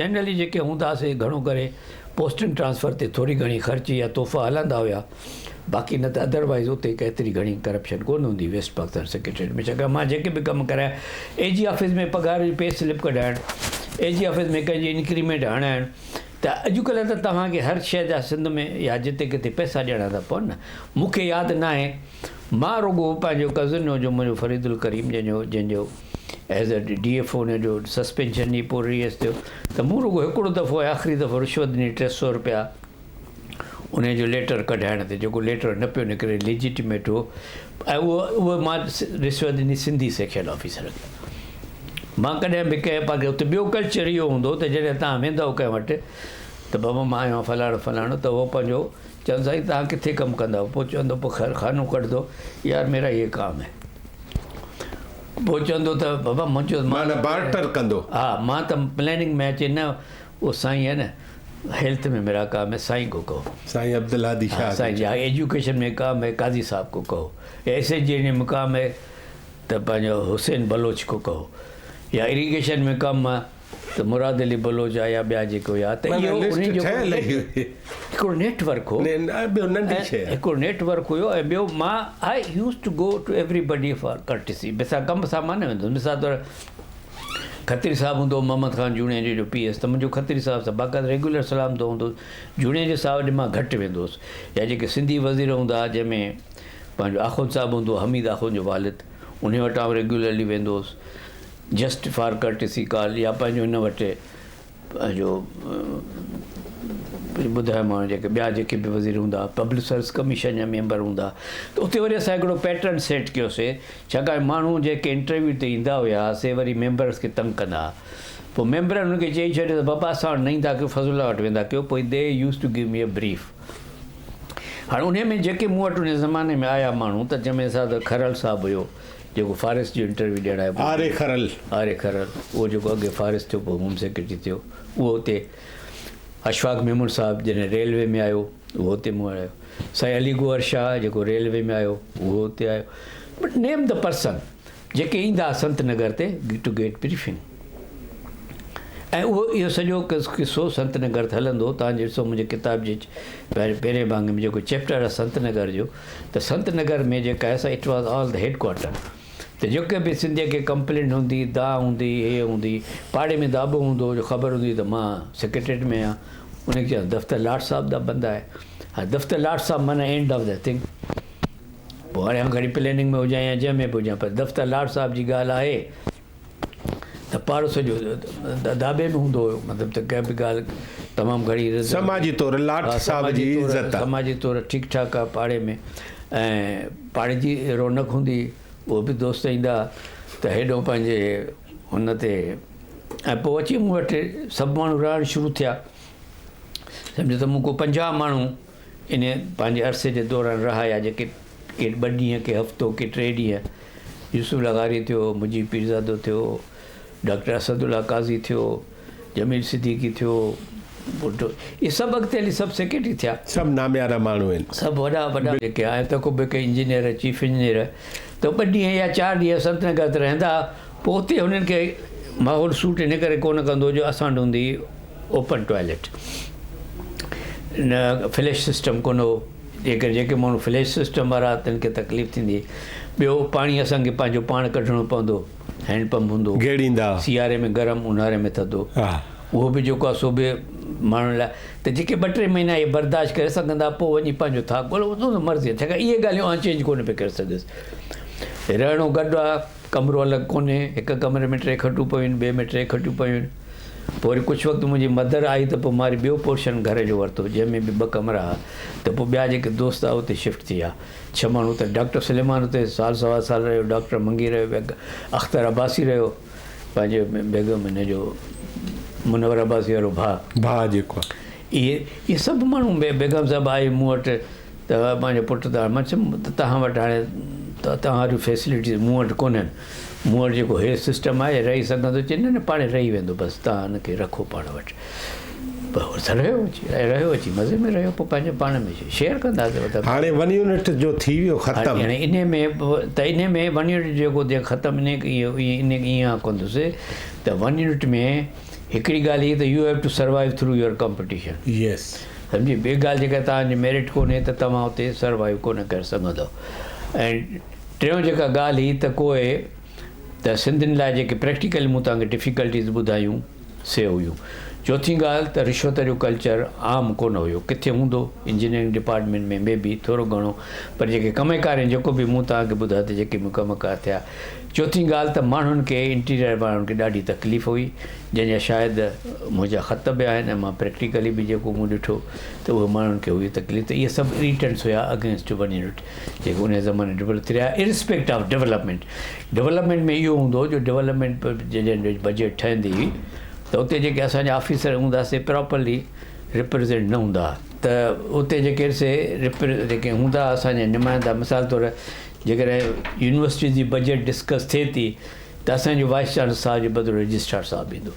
جنرلي جيڪي هوندا سي گهڻو ڪري پوسٽنگ ٽرانسفر تي ٿوري گهڻي خرچ يا تحفا هلندا هيا باقي نه ته ادروائيز اتي ڪا ايتري گهڻي ڪرپشن ڪونه هوندي ويسٽ پاڪستان سيڪريٽريٽ ۾ ڇاڪاڻ مان جيڪي به ڪم ڪرايا اي جي آفيس ۾ پگهار جي پي سلپ ڪڍائڻ اي جي آفيس ۾ ڪنهن جي انڪريمينٽ هڻائڻ ته اڄڪلهه ته توهان کي هر شيء جا سنڌ ۾ يا جتي ڪٿي پئسا ڏيڻا ٿا پون نه مون کي ياد ناهي مان رڳو پنهنجو ڪزن هو جو منهنجو فريد الڪريم جنهن جو جنهن جو as A D F O ان جو سسپينشن ڏينهن پوء رليز ٿيو ته مون رڳو هڪڙو دفعو ۽ آخري دفعو رشوت ڏني 300 روپيا ان جو ليٽر ڪڍائڻ تي جيڪو ليٽر نه پيو نڪري ليجيٽيميٽ هو ۽ اهو اهو مان رشوت ڏني سنڌي سيڪشن آفيسر کي مان ڪڏهن به ڪنهن پاڪي اتي ٻيو ڪلچر اهو هوندو ته جڏهن توهان ويندؤ ڪنهن وٽ ته بابا مان آيو آهيان فلاڻو فلاڻو ته هو پنهنجو چوندو سائين توهان ڪٿي ڪم ڪندا آهيو پوء چوندو پوء خانو ڪڍندو يار ميرا هي ڪام هي پوء چوندو ته بابا منهنجو معنيٰ بارٽر ڪندو. ها مان ته پلاننگ ۾ اچي نه اهو سائين هي نه هيلٿ ۾ ميرا ڪام هي سائين ڪو ڪهو. سائين عبدالهادي شاهه کي سائين جي ايجوڪيشن ۾ ڪام هي قاضي صاحب ڪو ڪهو ايس ايچ جي ۾ ڪام هي ته پنهنجو حسين بلوچ ڪو ڪهو يا اريگيشن ۾ ڪم آ ته مراد علي بلوچ آ يا ٻيا جيڪي هيا ته معنيٰ اهو لسٽ انهن جو ٺهيل هئي. هڪڙو نيٽ ورڪ هو نه ٻيو ننڍي شيء آ. هڪڙو نيٽ ورڪ هيو ۽ ٻيو مان I use to go to everybody for courtesy مثال ڪم سان مان نه ويندو هوس مثال طور کتري صاحب هوندو هو محمد خان جوڻيجو جو پي ايس ته منهنجو کتري صاحب سان باقاعده ريگيولر سلام دعا هوندو هو جوڻيجو صاحب ڏي مان گهٽ ويندو هوس يا جيڪي سنڌي وزير هوندا ها جنهن ۾ پنهنجو آخوند صاحب هوندو هو حميد آخوند جو والد انهي وٽ آئون ريگيولرلي ويندو هوس جسٽ فار ڪرٽسي ڪال يا پنهنجو هن وٽ پنهنجو ٻڌايومانو جيڪي ٻيا جيڪي به وزير هوندا هئا پبلڪ سروس ڪميشن جا ميمبر هوندا ته اتي وري اسان هڪڙو پيٽرن سيٽ ڪيوسي ڇاڪاڻ ماڻهو جيڪي انٽرويو تي ايندا هيا سي وري ميمبرس کي تنگ ڪندا هئا پوء ميمبرن هن کي چئي ڇڏيو ته بابا اسان وٽ نه ايندا ڪيو فضل الله وٽ ويندا ڪيو پوء the use to give me a brief هاڻي انهي ۾ جيڪي مون وٽ انهي زماني ۾ آيا ماڻهو ته جنهن ۾ ساڌ کرل صاحب هيو جيڪو فاريسٽ جو انٽرويو ڏيڻ آيو آري کرل. آري کرل اهو جيڪو اڳي فاريسٽ ٿيو پوء هوم سيڪريٽري ٿيو اهو اتي اشفاق ميمڻ صاحب جڏهن ريلوي ۾ آيو اهو اتي مون وٽ آيو سائين علي گوهر شاهه جيڪو ريلوي ۾ آيو اهو اتي آيو بٽ نيم the person جيڪي ايندا سنت نگر تي ٽو گيٽ بريفنگ ۽ اهو اهو سڄو قصو سنت نگر تي هلندو هو. توهان ڏسو منهنجي ڪتاب جي پهرين ڀاڱي ۾ جيڪو چيپٽر آهي سنت نگر جو ته سنت نگر ۾ جيڪا آهي سا it was all the head quarter ته جيڪي به سنڌيء کي ڪمپلينٽ هوندي دانهن هوندي هي هوندي پاڙي ۾ داٻو هوندو هو جو خبر هوندي ته مان سيڪريٽريٽ ۾ آهيان ان کي چيو دفتر لاٽ صاحب دا بندا آهي ها دفتر لاٽ صاحب معنيٰ اينڊ آف the thing پوء هاڻي آئون گهڻي پلاننگ ۾ هجان يا جنهن ۾ به هجان پر دفتر لاٽ صاحب جي ڳالهه آهي ته پاڙو سڄو داٻي ۾ هوندو هيو مطلب ته ڪنهن به ڳالهه تمام گهڻي عزت سماجي طور لاٽ صاحب جي عزت آ. سماجي طور ٺيڪ ٺاڪ آ پاڙي ۾ ۽ پاڙي جي رونق هوندي اهو به دوست ايندا ته هيڏو پنهنجي هن تي ۽ پوء اچي مون وٽ سڀ ماڻهو رهڻ شروع ٿيا سمجهو ته مون ڪو 50 ماڻهو انهيء پنهنجي عرصي جي دوران رهايا جيڪي ڪي ٻه ڏينهن، ڪي هفتو، ڪي ٽي ڏينهن. يوسف لغاري ٿيو، مجيب پيرزادو ٿيو، ڊاڪٽر اسد الله قاضي ٿيو، جميل صديقي ٿيو، ڀٽو، اهي سڀ اڳتي هلي سڀ سيڪريٽري ٿيا. سڀ ناميارا ماڻهو آهن. سڀ وڏا وڏا جيڪي آهن ته ڪو به ڪي انجنيئر، چيف انجنيئر ته ٻه ڏينهن يا چار ڏينهن سنت نگر تي رهندا پوء اتي هنن کي ماحول سوٽ ان ڪري ڪونه ڪندو جو اسان وٽ هوندي هئي اوپن ٽوائليٽ نه فليش سسٽم ڪونه هو جيڪر جيڪي ماڻهو فليش سسٽم وارا تن کي تڪليف ٿيندي ٻيو پاڻي اسان کي پنهنجو پاڻ ڪڍڻو پوندو هينڊ پمپ هوندو گيڙيندا سياري ۾ گرم اونهاري ۾ ٿڌو اهو به جيڪو آهي سو به ماڻهن لاء ته جيڪي ٻه ٽي مهينا اهي برداشت ڪري سگهندا پوء وڃي پنهنجو ٿاڪ ڳولو مرضي ڇاڪاڻ اهي ڳالهيون آئون چينج ڪونه پيو ڪري سگهيس رهڻو گڏ آهي ڪمرو الڳ ڪونهي، هڪ ڪمري ۾ ٽي کٽون پيون آهن، ٻئي ۾ ٽي کٽون پيون آهن. پوء وري ڪجهه وقت منهنجي مدر آئي ته پوء مان وري ٻيو پورشن گهر جو ورتو، جنهن ۾ به ٻه ڪمرا ها ته پوء ٻيا جيڪي دوست هئا اتي شفٽ ٿي ويا. ڇهه ماڻهو ته ڊاڪٽر سليمان اتي سال سوا سال رهيو، ڊاڪٽر منگي رهيو، ٻيا اختر عباسي رهيو، پنهنجي بيگم هن جو منور عباسي وارو ڀاء. ڀاء جيڪو آهي. اهي اهي سڀ ماڻهو بيگم صاحب آئي مون وٽ ته پنهنجو پٽ ته مان چيم ته توهان وٽ هاڻي توهان واريون فيسلٽيز مون وٽ ڪونهن مون وٽ جيڪو هي سسٽم آهي رهي سگهندو چي نه نه پاڻ رهي ويندو بس توهان هن کي رکو پاڻ وٽ پوء رهيو اچي رهيو اچي مزي ۾ رهيو پوء پنهنجو پاڻ ۾ شيئر ڪنداسين مطلب هاڻي ون يونٽ جو ٿي ويو ختم هاڻي انهي ۾ ته انهي ۾ ون يونٽ جيڪو ٿي ختم انهي انهي ائين ڪندس ته ون يونٽ ۾ هڪڙي ڳالهه هي ته you have to survive through your competition yes سمجهي ٻي ڳالهه جيڪا توهان جي ميرٽ ڪونهي ته توهان اتي سروائيو ڪونه ڪري سگهندو ۽ ٽيون جيڪا ڳالهه هي ته ڪوئي ته سنڌين لاء جيڪي پريڪٽيڪلي مون توهان کي ڊفيڪلٽيز ٻڌايون سي هيون چوٿين ڳالهه ته رشوت جو ڪلچر عام ڪونه هيو ڪٿي هوندو انجنيئرنگ ڊپارٽمينٽ ۾ مي بي ٿورو گهڻو پر جيڪي ڪم ڪار آهن جيڪو به مون توهان کي ٻڌايو ته جيڪي به ڪم ڪار ٿيا چوٿين ڳالهه ته ماڻهن کي انٽيريئر وارن کي ڏاڍي تڪليف هئي جنهن جا شايد منهنجا خط به آهن ۽ مان پريڪٽيڪلي به جيڪو مون ڏٺو ته اهي ماڻهن کي هئي تڪليف ته اهي سڀ اريٽنٽس هيا اگينسٽ ون يونٽ جيڪي انهي زماني ڊولپ ٿي رهيا ارسپيڪٽ آف ڊولپمينٽ ڊولپمينٽ ۾ اهو هوندو هو جو ڊولپمينٽ جڏهن بجيٽ ٺهندي هئي ته اتي جيڪي اسان جا آفيسر هوندا سي پراپرلي ريپريزينٽ نه هوندا ها ته اتي جيڪي سي ريپري جيڪي هوندا اسان جا نمائندا مثال طور جيڪڏهن يونيورسٽي جي بجيٽ ڊسڪس ٿئي ٿي ته اسان جو وائيس چانسلر صاحب جي بدران رجسٽرار صاحب ايندو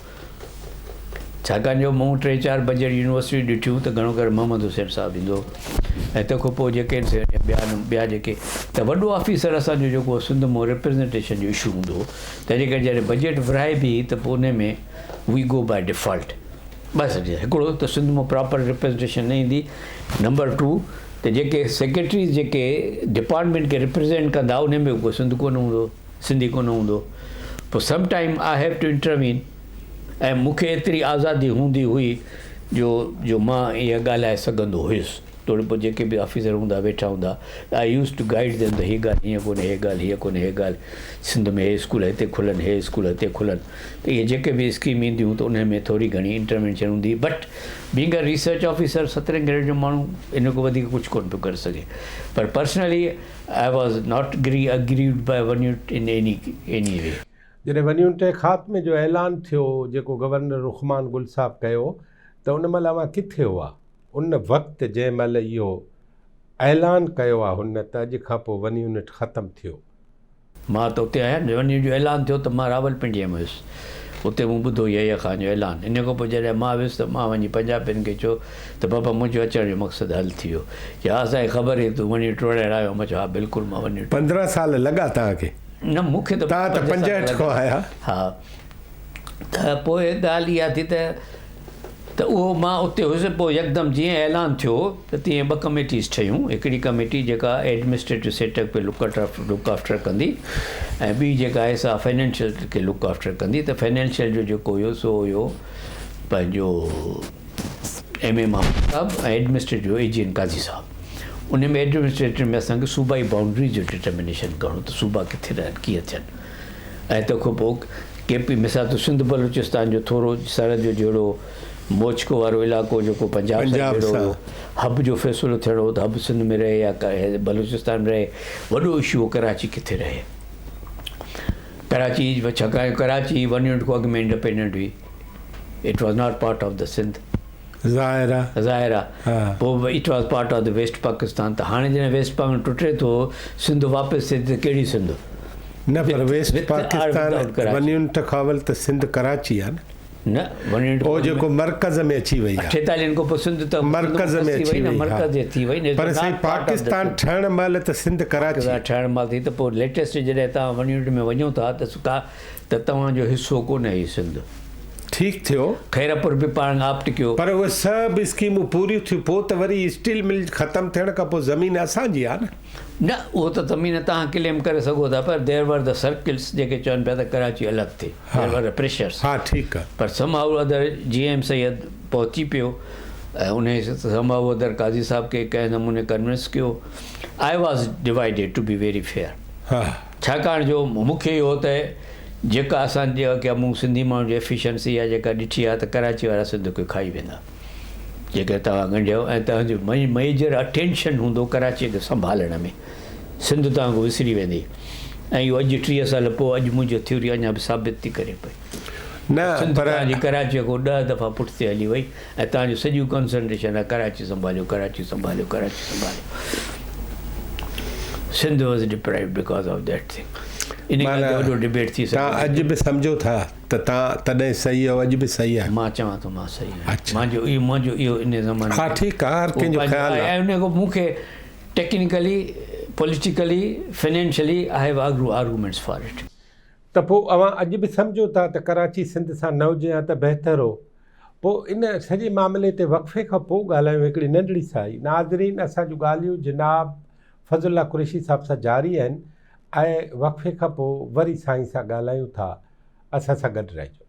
ڇاڪاڻ جو مون ٽي چار بجيٽ يونيورسٽيون ڏٺيون ته گهڻو ڪري محمد حسين صاحب ايندو ۽ تنهن کان پوء جيڪي آهن سي ٻيا ٻيا جيڪي ته وڏو آفيسر اسان جو جيڪو سنڌ مان ريپريزنٽيشن جو اشو هوندو هو تنهن جي ڪري جڏهن بجيٽ ورهائبي هئي ته پوء ان ۾ وي گو باء ڊفالٽ بس هڪڙو ته سنڌ مان پراپر ريپريزنٽيشن نه ايندي نمبر ٽو ته جيڪي سيڪريٽريز جيڪي ڊپارٽمينٽ کي ريپريزنٽ ڪندا ان ۾ به ڪو سنڌ ڪونه هوندو سنڌي ڪونه هوندو پوء some time I have to intervene ۽ مون کي ايتري آزادي هوندي هئي جو جو مان اها ڳالهائي سگهندو هيس توڙي پوء جيڪي به آفيسر هوندا ويٺا هوندا I use to guide them ته هي ڳالهه هيئن ڪونهي هي ڳالهه هيئن ڪونهي هي ڳالهه سنڌ ۾ هي اسڪول هتي کلن هي اسڪول هتي کلن ته اهي جيڪي به اسڪيم اينديون ته انهن ۾ ٿوري گهڻي انٽروينشن هوندي هئي but being a research officer سترهين grade جو ماڻهو ان کان وڌيڪ ڪجهه ڪونه پيو ڪري سگهي پر personally I was not aggrieved by one unit in any any way. جڏهن ون يونٽ جي خاتمي جو اعلان ٿيو جيڪو گورنر رخمان گل صاحب ڪيو ته ان مهل اوهان ڪٿي هئا؟ ان وقت جنهن مهل اهو اعلان ڪيو آ هن ته اڄ کان پوء ون يونٽ ختم ٿيو. مان ته اتي آهيان ون يونٽ جو اعلان ٿيو ته مان راولپنڊيء ۾ هيس اتي مون ٻڌو يحيٰ خان جو اعلان ان کان پوء جڏهن مان ويس ته مان وڃي پنجابين کي چيو ته بابا منهنجو اچڻ جو مقصد حل ٿي ويو چي ها اسان کي خبر هئي تون ون يونٽ ٽوڙائڻ آيو آهين مان چيو ها بلڪل مان ون يونٽ 15 سال لڳا توهان کي. نه مون کي ته توهان ته 5 سال 65 لڳا کان آيا. ها ته پوء ڳالهه اها ٿي ته ته اهو مان اتي هيس پوء يڪدم جيئن اعلان ٿيو ته تيئن ٻه ڪميٽيز ٺهيون هڪڙي ڪميٽي جيڪا ايڊمنسٽريٽو سيٽ اپ کي لڪ آفٽر ڪندي ۽ ٻي جيڪا آهي سا فنانشل کي لڪ آفٽر ڪندي ته فنانشل جو جيڪو هيو سو هيو پنهنجو ايم اي محمود صاحب ۽ ايڊمنسٽريٽو اي جي اين قاضي صاحب ان ۾ ايڊمنسٽريٽو ۾ اسان کي صوبائي بائونڊريز جو ڊٽرمنيشن ڪرڻو ته صوبا ڪٿي رهن ڪيئن ٿين ۽ تنهن کان پوء ڪي پي مثال طور سنڌ بلوچستان جو ٿورو سرحد جو جهيڙو، موچڪو وارو علائقو جيڪو پنجاب سان جهيڙو هيو، حب جو فيصلو ٿيڻو هو ته حب سنڌ ۾ رهي يا بلوچستان ۾ رهي، وڏو اشو هو ڪراچي ڪٿي رهي. ڪراچي ڇاڪاڻ جو ڪراچي ون يونٽ کان اڳ ۾ انڊپينڊنٽ هئي، it was not part of the Sindh. ظاهر آ. ظاهر آ. پوء it was part of the west Pakistan ته هاڻي جڏهن ويسٽ پاڪستان ٽٽي ٿو سنڌ واپس ٿئي ٿي ته ڪهڙي سنڌ؟ نه پر ويسٽ پاڪستان ون يونٽ کان اول ته سنڌ ڪراچي آ نه. نه ون يونٽ او جيڪو مرڪز ۾ اچي وئي آ. اٺيتاليهن کان پوء سنڌ ته مرڪز ۾ اچي وئي مرڪز ٿي وئي نه پر سائين پاڪستان ٺهڻ مهل ته سنڌ ڪراچي. پاڪستان ٺهڻ مهل ٿي ته پوء ليٽيسٽ جڏهن توهان ون يونٽ ۾ وڃو ٿا ته ته توهان جو حصو ڪونه هي سنڌ. ٺيڪ ٿيو. خيرپور به پاڻ آپٽ ڪيو. پر اهي سڀ اسڪيمون پوريون ٿيون پوء ته وري اسٽيل مل ختم ٿيڻ کان پوء زمين اسان جي آ نه. نه اهو ته زمين توهان ڪليم ڪري سگهو ٿا پر دير ور the circles جيڪي چون پيا ته ڪراچي الڳ ٿئي دير ور the pressures. ها ٺيڪ آ. پر سم هائو ادر جي ايم سيد پهچي پيو ۽ انهي سم هائو ادر قاضي صاحب کي ڪنهن نموني ڪنوينس ڪيو I was divided to be very fair. ها. ڇاڪاڻ جو مون کي اهو ته جيڪا اسان جي ڪيا مون سنڌي ماڻهن جي ايفيشنسي يا جيڪا ڏٺي آهي ته ڪراچي وارا سنڌ کي کائي ويندا جيڪڏهن توهان ڳنڍيو ۽ توهان جو ميجر اٽينشن هوندو ڪراچي کي سنڀالڻ ۾ سنڌ توهان کان وسري ويندي ۽ اهو اڄ 30 سال پوء اڄ منهنجي ٿيوري اڃا به ثابت ٿي ڪري پئي نه سنڌ پر توهان جي ڪراچي کان 10 دفعا پٺتي هلي وئي ۽ توهان جو سڄو ڪنسنٽريشن آهي ڪراچي سنڀاليو ڪراچي سنڀاليو ڪراچي سنڀاليو Sindh was deprived because of that thing ان ڳالهه تي وڏو ڊبيٽ ٿي سگهي توهان اڄ به سمجهو ٿا ته توهان تڏهن صحيح هو اڄ به صحيح آهي مان چوان ٿو مان صحيح آهيان منهنجو اهو منهنجو اهو ان زماني ها ٺيڪ آهي هر ڪنهن جو خيال آهي ۽ ان کان مون کي technically politically financially I have arguments for it ته پوء اوهان اڄ به سمجهو ٿا ته ڪراچي سنڌ سان نه هجي ها ته بهتر هو. پوء ان سڄي معاملي تي وقفي کان پوء ڳالهايون هڪڙي ننڍڙي سائي. ناظرين اسان جون ڳالهيون جناب فضل الله قريشي صاحب سان جاري آهن ۽ وقفي کان پوء وري سائين سان ڳالهايون ٿا اسان سان گڏ رهجو.